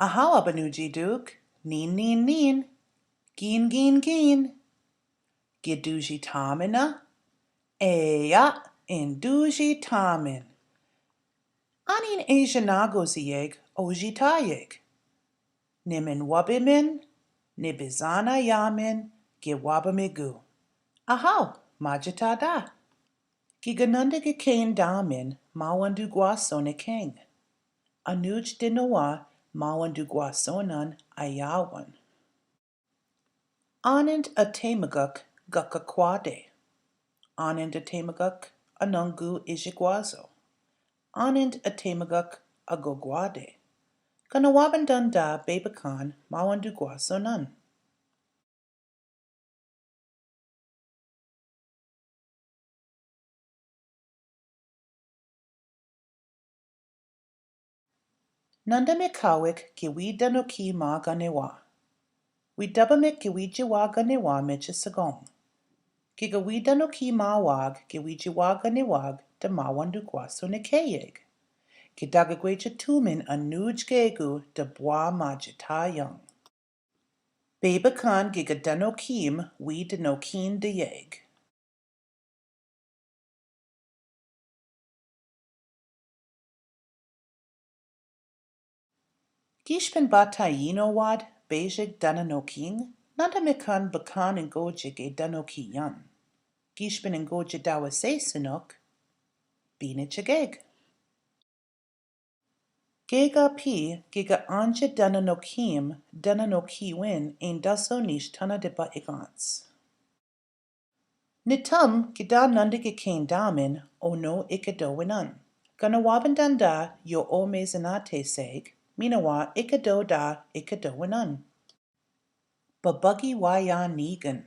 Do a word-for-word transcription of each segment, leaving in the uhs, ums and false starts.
Ahaw Abanuji Duk, nin nin nin, gin gin gin. Gidujitåmina, ea, indujitåmin. Anin ejenagosiyeg ojitåyeg. Nimenwabemen, nibizanayåmen, giwabemegu. Ahaw, majitåda. Gigananda gikendåmen mawandugwaso nikeng. Anuj dinowa mawandugwasonan ayawan. Anend atemagak gakakwaday. Anend atemagak ananggu ijigwaso. Anend atemagak agogwaday. Ganawabandanda bebakan mawandugwasonan. Nanda mikawik giwidan oki ma ganiwa. Widabamek giwijiwa ganiwa meche sagong. Gigawidan oki mawag giwijiwa ganiwag da mawandugwaso nikeyeg. Gidagagweja tumin anuj gegu da bwa majitåyang. Bebakan gigadan okim widan okin dayeg. Gish pen ba tayino wad bejeg danan oking, nanda mikan bakan ingojig e dan okiyan. Gish pen ingoja dawa se sinok, binichegeg. Gega pi, gega anja danan okim, danan okiwin, en daso nish tana de ba igans. Nitam gida nanda gikendåmen ono ikadowinan. Ganawabandanda yo o mezanate seg, minawa ikado da ikadowinan. Babagi waya nigan.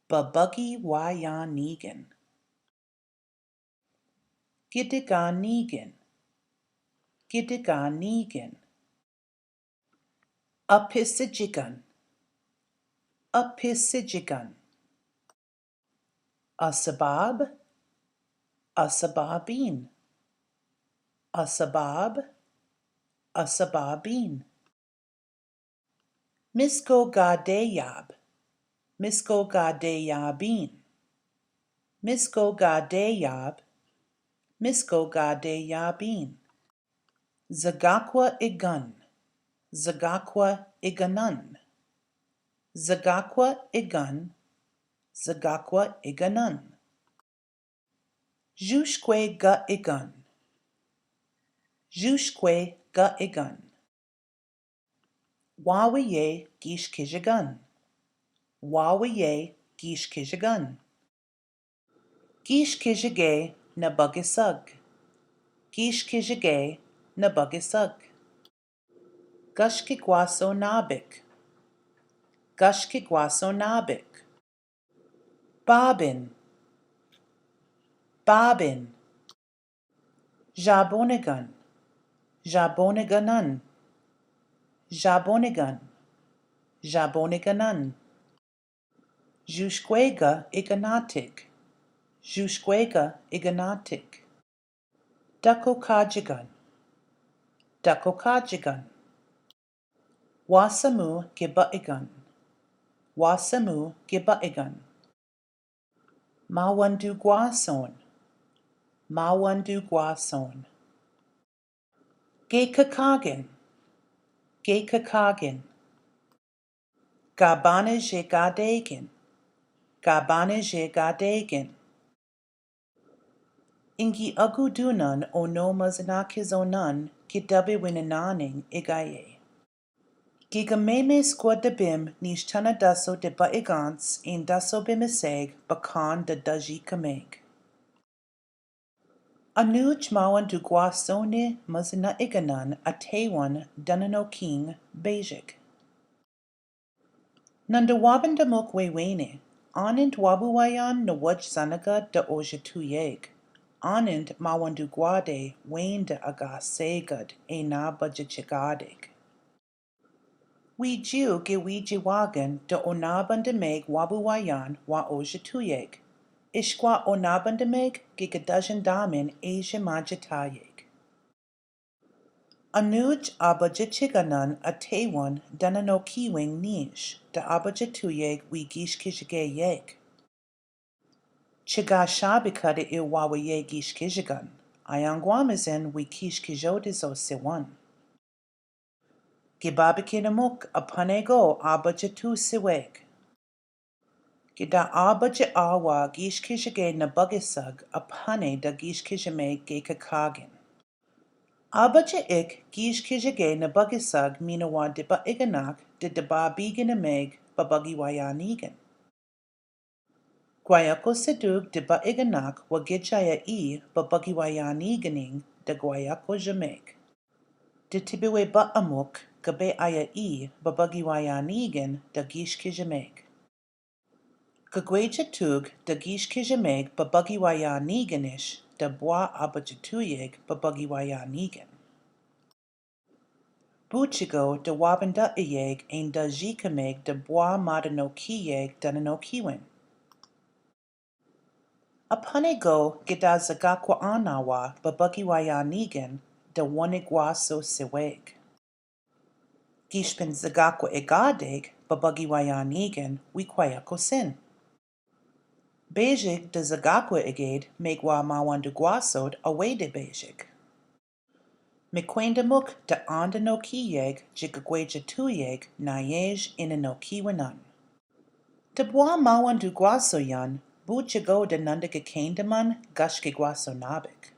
Babagi waya nigan. Gidiga nigan. Gidiga nigan. Apisijigan. Apisijigan. Asabab. Asababin. Asabab. Asababin. Miskogadeyab. Miskogadeyabin. Miskogadeyab. Miskogadeyabin. Zagakwa igan. Zagakwa iganan. Zagakwa igan. Zagakwa iganan. Jushkwe ga igan. Jushkwe ga igan. Wawiye gish kijigan. Wawiye gish kijigan. Gish kijige na bagisag. Gish kijige na bagisag. Gashkigwaso nabik. Gashkigwaso nabik. Babin. Babin. Jabonigan. Jaboniganan. Jabonigan. Jaboniganan. Jushkwega iganatig. Jushkwega iganatig. Dakokajigan. Dakokajigan. Wasamu gibaigan. Wasamu gibaigan. Mawandugwason. Mawandugwason. Gekakagen. Gekakagen. Gabanije gadegen. Gabanije gadegen. Ingi agudunan ono mazanakizonan ki dabe winananing igaye. Gigameme skwada bim nish tana daso de baigans in daso bimaseg bakan da daji kameg. Anuj mawandugwasone mazanaiganan atawan dananoking bejek. Nanda wabin damok wewene, anend wabuwayan na waj zanaga da ojatuyeg. Anend mawandugwade wenda aga segad e na bajachegadeg. Wijiu ge wijiwagan da onaban dameg wabuwayan wa ojatuyeg. Ishkwa onaban dameg ge gadajan damin eje majatayeg. Anuj abajetiganán a tewon da nanokiwing nij da abajatuyeg wi gijkijegeyeg. Chiga shabikada i waweye gijkijigan, ayangwamizin wi kijkijodezo sewon. Gibabike namok a panegyo abajatu seweg. Gida abaje awa gijkijege nabagosag a pane da gijkijemeg ge kakagin. Abaje ik gijkijege nabagosag minawa debaiganak de debabiginemeg babagi wa yanigen. Gwayako sedug debaiganak wa gejaya i babagi wa yanigening da gwayako jemeg. De tibiwe ba amok gabe aya i babagi wa yanigen da gijkijemeg. Gagweja tug da gijkijemeg babagi wa yanigenish da bwa abajatuyeg babagi wa yanigen. Buchigo da wabindayeg en da jikemeg da bwa madanokiyeg da nanokiwin. A panegyo gida zagakwa anawa babagi wa yanigen da wonegwaso seweg. Gishpin zagakwa egadeg babagi wa yanigen wi kwayako sin. Bejig da zagakwa eged megwa mawandugwasod awede bejig. Mekwendamok da andanokiyeg jigagwejatuyeg nayej inanokiwinan. Da bwa mawandugwaso yan, buchigo da nandagakendaman gashkigwaso nabek.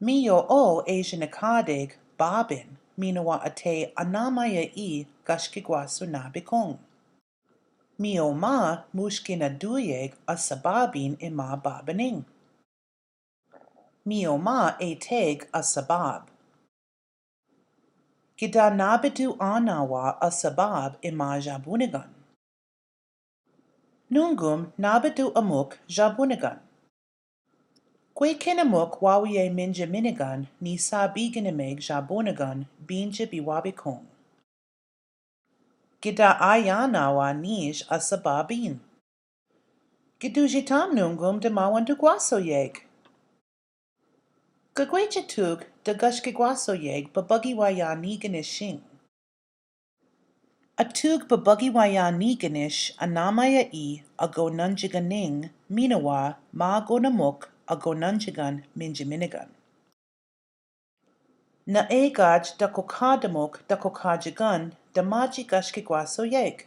Miyo o ejenakadeg babin minawa ate anamaya i gashkigwaso nabekong. Miyo ma mushkinaduyeg a sababin ema babaning. Miyo ma eteg a sabab. Gida nabedu anawa a sabab ema jabunagan. Nungum nabedu amok jabunagan. Gwekenamok wawiye minjaminagan ni sabiginemeg jabunagan binja biwabikong. Gida ayanawa nij a sababin. Gidujitam nungum da mawandugwasoyeg. Gagwejatug da gashkigwasoyeg babagi wa yanigenishin. Atug babagi wa yanigenish anamaya i agonanjaganing minawa magonamok agonanjagan minjaminagan. Naegaj dakokadamok dakokajagan da maji gashkigwasoyeg.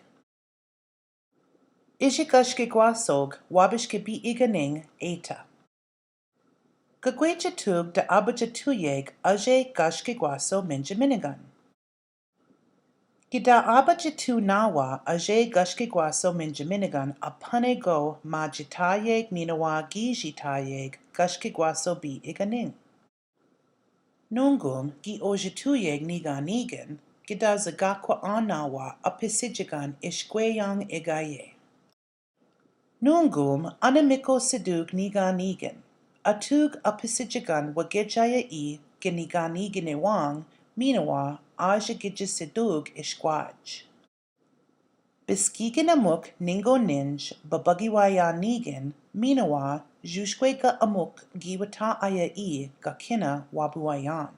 Iji gashkigwasog wabishki biiganing eta. Gagwejatug da abajatuyeg aje gashkigwaso minjaminagan. Gida abajatu nawa aje gashkigwaso minjaminagan a panegyo majitayeg minawa gijitayeg gashkigwaso biiganing. Nungum gi ojatuyeg niganigen gida zagakwa anawa a pisijagan ishkweyang egaye. Nungum anamiko sedug niganigen atug a pisijagan wa gejaya i gi niganigen ewang minawa aja geja sedug ishkwaj. Biskigen amok ningo ninj babagi wa yanigen minawa jushkwe ga amok gi wata aya i ga kina wabu wa yan.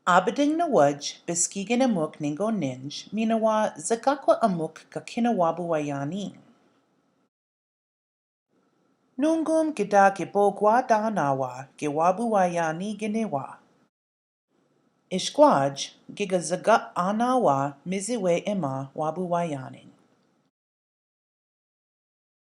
Abading nawaj biskigen amok ningo ninj minawa zagakwa amok ga kina wabu wa yani. Nungum gida gibogwa danawa gi wabu wa yanigen ewa. Ishkwaj giga zaga anawa miziwe ema wabu wa yaning.